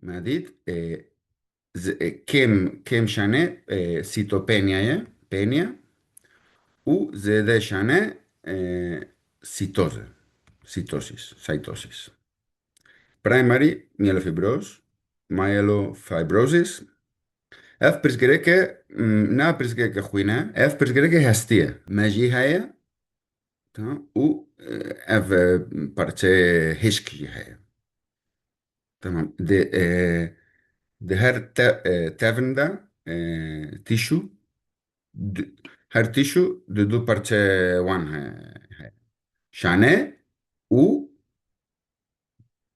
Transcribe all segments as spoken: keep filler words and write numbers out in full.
Me dît, e, z-, e, kêm, kêm şane, e, sîtopenya ye, penya, û zêde şane, e, sîtoz e, sîtosis, cytosis. Primary myelofibrosis, myelofibrosis. Ev pirsgirêke, mm, ne pirsgirêke xwîn e, ev pirsgirêke hestî ye. Mejî heye, tamam, û, e, ev, e, parçe hişk jî heye. Tamam. Di, e, di her te-, e, tevin de, e, tîşû, di, her tîşû di du parçe wan he-, heye. Şane û,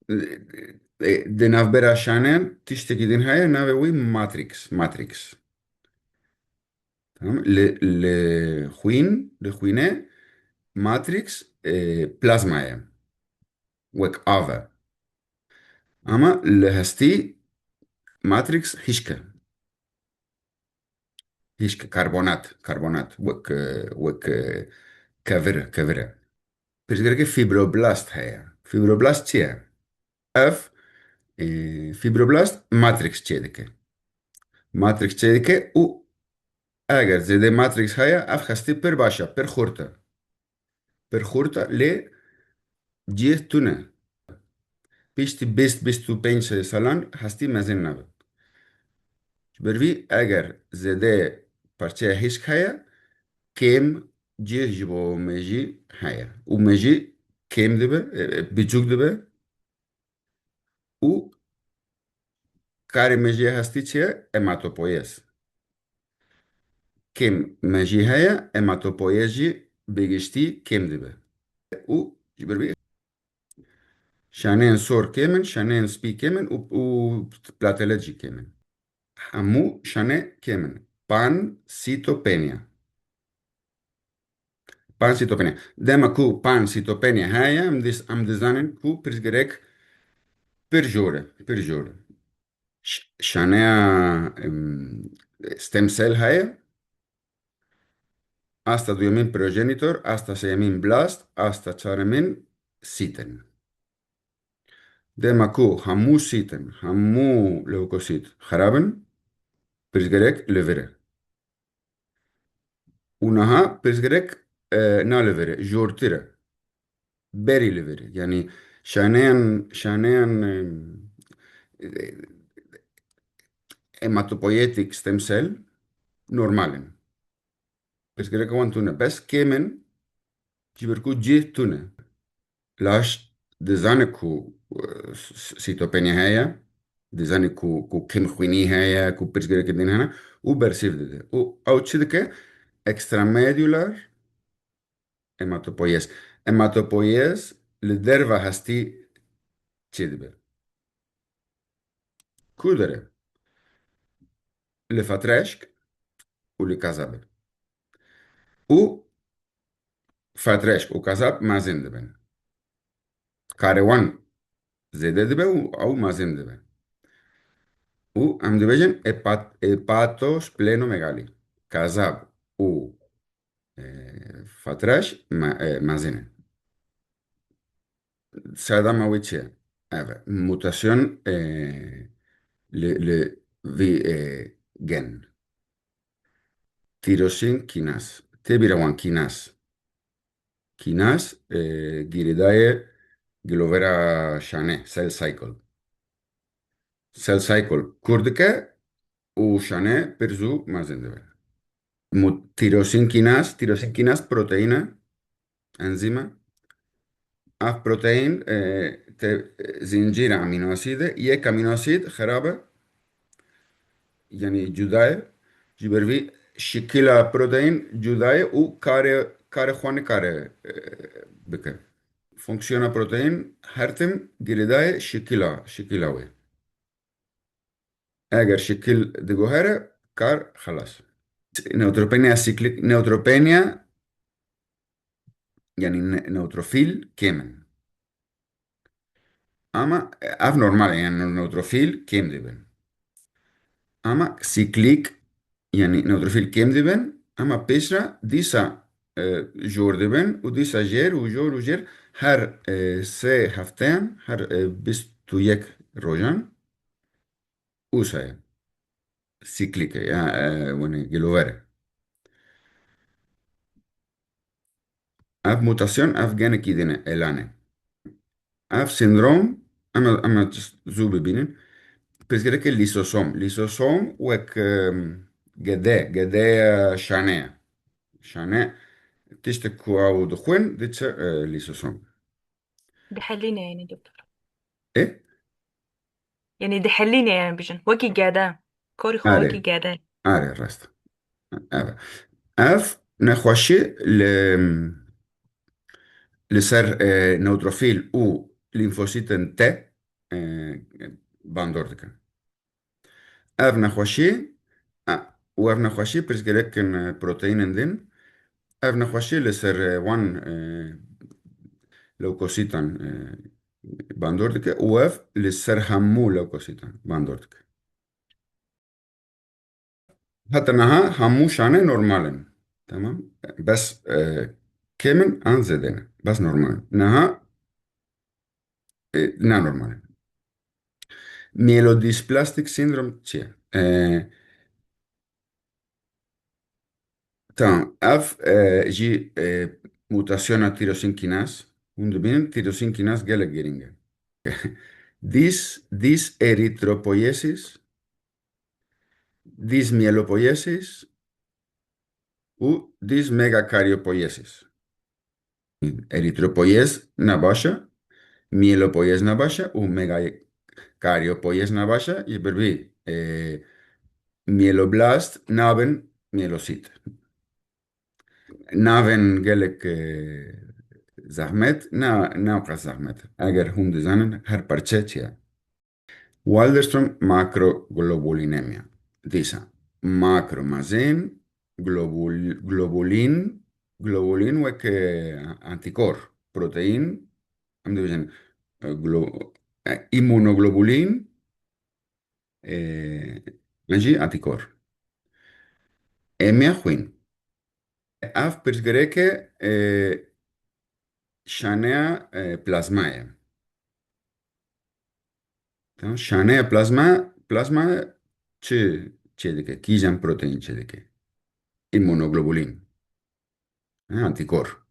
e, e, di navbera şaneyan tiştekî din heye, navê wî matrîks, matrîks. Tamam. Li, li xwîn, li xwînê matrîks, e, plazma ye. Wek av e. Ama li hestî matrîks hişk e. Hişk, karbonat, karbonat. Wek, e, wek, e, kevir, kevir e. Pirsgirêkê fibroblast heye. Fibroblast çi ye? Ev, e, fibroblast matrîks çêdike. Matrîks çêdike û eger zêde matrîks heye, ev hestî pir baş e, pir xurt e. Pir xurt e, lê cih tune. Piştî bîst, bîst û pênc salan hestî mezin nabe. Ji ber vî eger zêde parçeya hişk heye, kêm cih ji bo mejî heye. Û mejî kêm dibe, e, e, biçûk dibe. Û karê mejiyê hestî çi ye? Hematopoyez. Kêm mejî heye, hematopoyez jî bi giştî kêm dibe. Û ji ber vî şaneyên sor kêm in, şaneyên spî kêm in û, û platelet jî kêm in. Hemû şane kêm in. Pansîtopenya. Pansîtopenya. Dema ku pansîtopenya heye, em dis-, em dizanin ku pirsgirêk pir jor e, pir jor e. Ş-, şaneya, em, stem cell heye, asta duyemîn progenitor, asta sêyemîn blast, asta çaremîn sîtin. Dema ku hemû sîtin, hemû lewkosît xerab in, pirsgirêk li vir e. Û niha pirsgirêk, e, na li vir e, jortir e. Berî li vir e. Yanî şaneyan, şaneyan, e, e, hematopoietic stem cell normal in. Pirsgirêka wan tune. Bes kêm in, ji ber ku cih tune. Laş dizane ku, e, s-, s-, sîtopenya heye, dizane ku, ku kêm xwînî heye, ku pirsgirêkên din hene û bersîv dide. Û ew çi dike? Extramedular hematopoiese. Hematopoiese li derva hestî çêdibe. Ku dere? Li fatreşk û li kazabê. Û fatreşk û kazab mezin dibin. Karê wan zêde dibe û ew mezin dibe. Û em dibêjin hepat-, hepatosplenomegalî. Kazab û, e, fatreş me-, e, mezin in. Sedema wê çi ye? Ev e. Mutasyon, e, li, li vî, e, gen. Tîrosîn kînas. Tê bîra wan kînas. Kînas, e, girêdayê gilovera şane, cell cycle. Cell cycle kûr dike û şane pir zû mezin dibe. Mu-, tîrosîn kînas, tîrosîn kînas proteîn e, enzîm e. Ev proteîn, e, te-, zincîra amînoasîd e. Yek amînoasîd xerab e. Yanî cuda ye. Ji ber vî şikila proteîn cuda ye û karê, karê xwe nikare, e, bike. Fonksiyona proteîn her tim girêdayê şikila, şikila wê. Eger şikil diguhere, kar xelas. Neutropenia sîklik, neutropenia, yanî ne-, neutrofîl kêm in. Ama, e, ev normal e, yanî neutrofîl kêm dibin. Ama sîklîk, yanî neutrofîl kêm dibin, ama pêş re dîsa, e, jor dibin û dîsa jêr û jor û jêr her, e, sê hefteyan, her, e, bîst û yek rojan Usa ye. Sîklîk e, ya, e, wenê gilover e. Ev mutasyon, ev genekî din e, elan e. Ev sîndrom, em, em zû bibînin, pirsgirêkê lîsosom. Lîsosom wek, em, gede, gedeya şane ye. Şane tiştek ku ew dixwin, diçe, e, lîsosom. Dihelîne yani doktor. E? Yani dihelîne yani bijin. Wekî gede. Korî xwe Erê. Wekî gede. Erê, rast. Evet. Ev nexweşî li, li ser, e, neutrofîl û lîmfosîtên T, e, bandor dike. Ev nexweşî, a, û ev nexweşî pirsgirêkên, e, proteînên din. Ev nexweşî li ser, e, wan, e, lewkosîtan, e, bandor dike û ev li ser hemû lewkosîtan bandor dike. Heta niha hemû şane normal in. Tamam. Bes, e, kêm in an zêde ne. Bes normal in. Niha, e, ne normal in. Myelodysplastic syndrome çi ye? E, tamam. Ev, e, jî, e, mutasyona tîrosîn kînas. Hûn dibînin tîrosîn kînas gelek girîng e. Dîs, dîs erîtropoyesis, dîs myelopoyesis û dîs megakaryopoyesis. Erîtropoyez ne baş e, myelopoyez ne baş e û megakaryopoyez ne baş e. Ji ber vî, e, myeloblast nabin myelosît. Navên gelek, e, zehmet, na, ne qas zehmet. Eger hûn dizanin her parçe çi ye. Waldenström macroglobulinemia. Dîsa makro mezin, globul-, globulin, globulin wek, e, antîkor, proteîn, em dibêjin, e, glo-, e, îmûnoglobulin, e, an jî antîkor. Êmiya xwîn. Ev pirsgirêke, e, şaneya, e, plazma ye. Tamam, şaneya plazma, plazma çi çêdike? Kîjan proteîn çêdike? Îmûnoglobulîn. Ha, antîkor.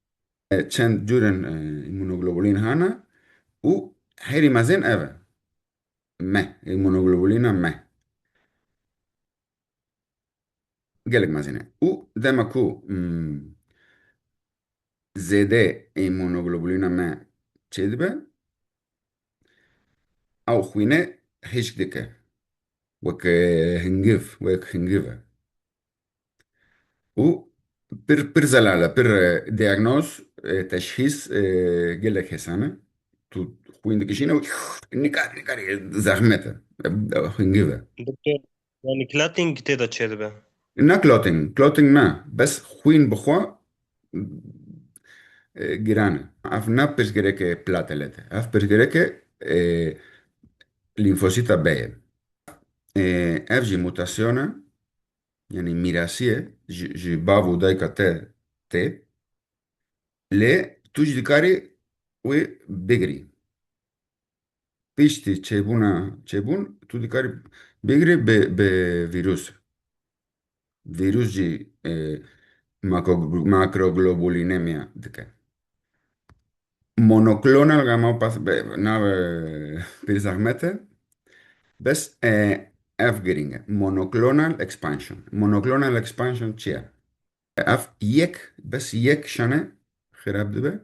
E, çend cûrên, e, îmûnoglobulîn hene û herî mezin ev e. M, îmûnoglobulîna M. Gelek mezin e. Û dema ku, hmm, zêde îmûnoglobulîna M çêdibe, ew xwîne hişk dike. Wek, e, hingiv, wek hingiv e. Û pir, pir zelal e, pir, e, diagnoz, e, teşhîs, e, gelek hêsan e. Tu xwîn dikişîne û nikar, nikar, e, zehmet e. E, hingiv e. Doktor, yani clotting tê de çêdibe? Ne clotting, clotting ne. Bes xwîn bi xwe, e, giran e. Ev ne pirsgirêke platelet e. Ev pirsgirêke, e, lîmfosîta B ye. E, ev jî mutasyon e. Yanî mîrasî ye, ji, ji bav û dayika te tê. Lê tu jî dikarî wê bigirî. Piştî çêbûna, çêbûn, tu dikarî bigirî bi, bi vîrus. Vîrus jî, e, makro-, makroglobulinemiya dike. Monoklonal gammopathy, be, nav, e, pir zehmet e. Bes, e, ev girîng e. Monoklonal expansion. Monoklonal expansion çi ye? Ev yek, bes yek şane xirab dibe.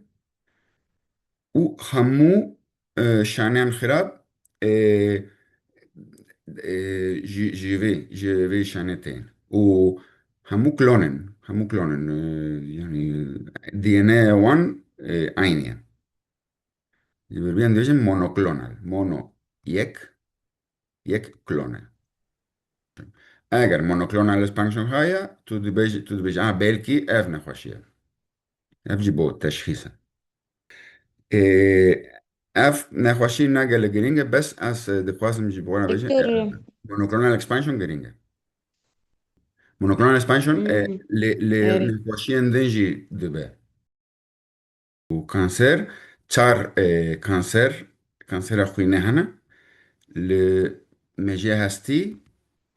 Û hemû, e, şaneyan xirab, e, e, ji, ji vê, ji vê şane tên. Û hemû klonin, hemû klonin, e, yani D N A wan, e, aynî ye. Ji ber vê em dibêjin monoklonal. Mono yek, yek klon e. Eger monoklonal expansion haya, tu dibêj-, tu dibêjî, "Ah, belkî ev nexweşî ye." Ev jî bo teşhîs e. Ê, ev nexweşî ne gelek girîng e, bes ez, e, dixwazim ji bo we re bêjim, Doktor, e, monoklonal expansion girîng e. Monoklonal expansion, e, hmm, lê, lê erê. Nexweşiyên din jî dibe. Û kanser, çar, e, kanser, kansera xwînê hene. Li mejê hestî,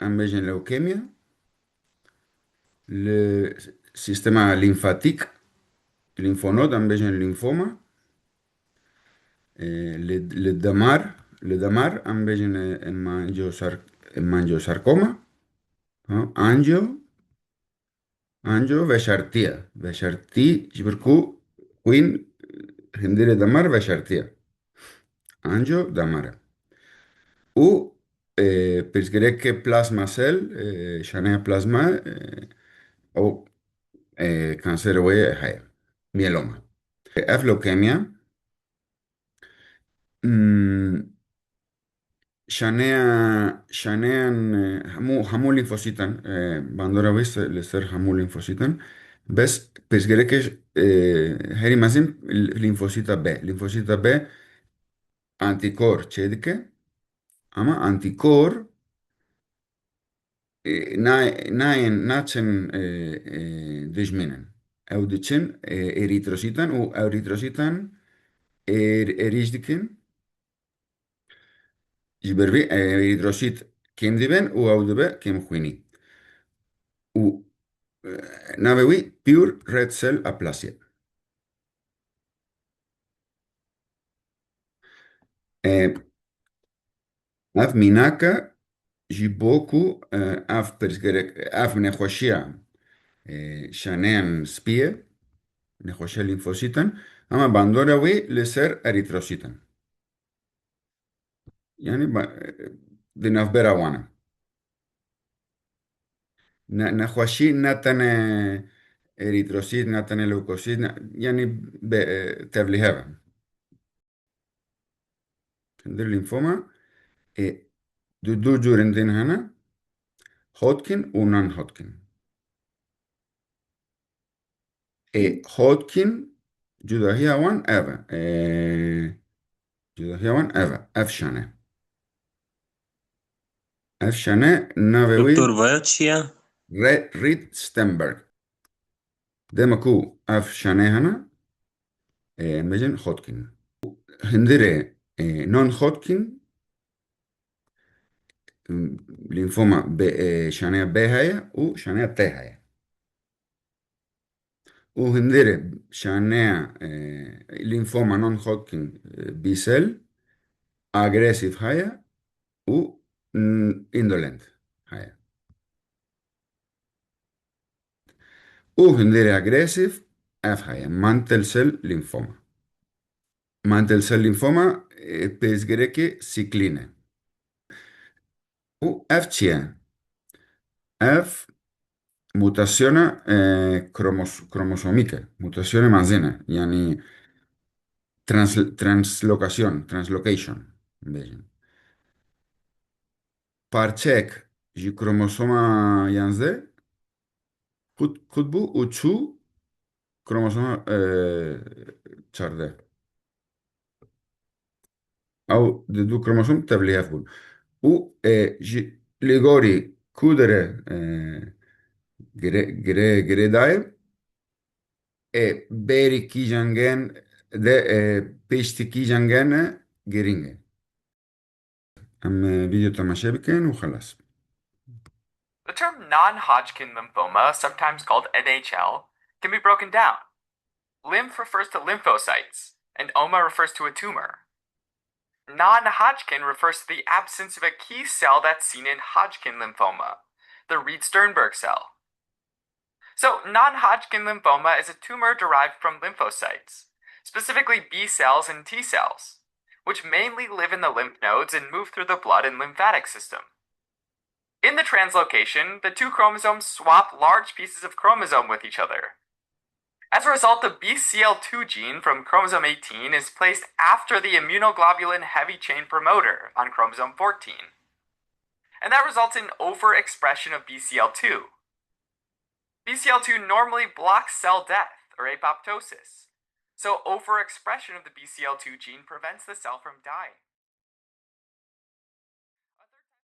em bêjin lewkemya. Li sîstema lîmfatîk, lîmfonod, em bêjin lîmfoma. E, li, li demar, li demar, em bêjin, e, hemangiosar-, hemangiosarkoma. Ha, angio, angio veşartiye. Veşartî, ji ber ku xwîn, hundirê demar veşartiye. Angio demar e. Û, e, pirsgirêkê plasma sel, e, şaneya plasma, e, ew, e, kanserê wê heye. Miyeloma. Ev lewkemya, hmm, şaneya, şaneyan, e, hemû, hemû lîmfosîtan, e, bandora wê se-, li ser hemû lîmfosîtan. Bes pirsgirêkê, e, herî mezin lîmfosîta B. Lîmfosîta B antîkor çêdike, ama antîkor, e, na-, nayên, naçin, e, e, dijmînin. Ew diçin, e, erîtrosîtan û erîtrosîtan êr-, êrîş dikin. Ji ber vê, e, erîtrosît kêm dibin û ew dibe kêmxwînî. Û, e, navê wî pure red cell aplasia. E, ev mînak e ji bo ku, e, ev pirsgirêk, ev nexweşiya, e, şaneyan spî ye, nexweşiya lîmfosîtan, ama bandora wî li ser erîtrosîtan. Yanî ba-, di navbera wan e. Ne-, nexweşî ne tenê erîtrosît, ne tenê lewkosît, ne, yanî be-, e, tevlîhev e. Hundir lîmfoma, e, du, du cûrên din hene, Hodgkin û non-Hodgkin. Ê, Hodgkin, cudahiya wan ev e. Ê, cudahiya wan ev e. Ev şane. Ev şane navê wî Doktor, vaya çi ye? Re-, Reed Steinberg. Dema ku ev şane hene, ê, em bêjin Hodgkin. Hundirê, ê, non-Hodgkin, lîmfoma B, ê, şaneya B heye û şaneya T heye. Û hundirê şaneya, e, lîmfoma non-Hodgkin, e, B cell agresîf heye û, n-, indolent heye. Û hundirê agresîf ev heye, mantle cell lymphoma. Mantle cell lymphoma, e, pirsgirêkê sîklîn e. Û ev çi ye? Ev mutasyona, e, kromos-, kromosomîk e. Mutasyona mezin e. Yanî trans-, translokasyon, translocation bêjin. Parçeyek ji kromosoma yanzdeh kut, kut bû û çû kromosoma, e, çardeh. Ew di du kromosom tevlîhev bûn. Û, e, ji li gorî ku dire, e, gire-, gire-, girêdayê, e, bêrî kîjan gen de, e, piştî kîjan gen e, girîng e. Em, e, vîdeo temaşe bikin û xelas. The term non-Hodgkin lymphoma, sometimes called N H L, can be broken down. Lymph refers to lymphocytes, and oma refers to a tumor. Non-Hodgkin refers to the absence of a key cell that's seen in Hodgkin lymphoma, the Reed-Sternberg cell. So, non-Hodgkin lymphoma is a tumor derived from lymphocytes, specifically B cells and T cells, which mainly live in the lymph nodes and move through the blood and lymphatic system. In the translocation, the two chromosomes swap large pieces of chromosome with each other. As a result, the B C L two gene from chromosome eighteen is placed after the immunoglobulin heavy chain promoter on chromosome fourteen. And that results in overexpression of B C L two. B C L two normally blocks cell death, or apoptosis. So overexpression of the B C L two gene prevents the cell from dying.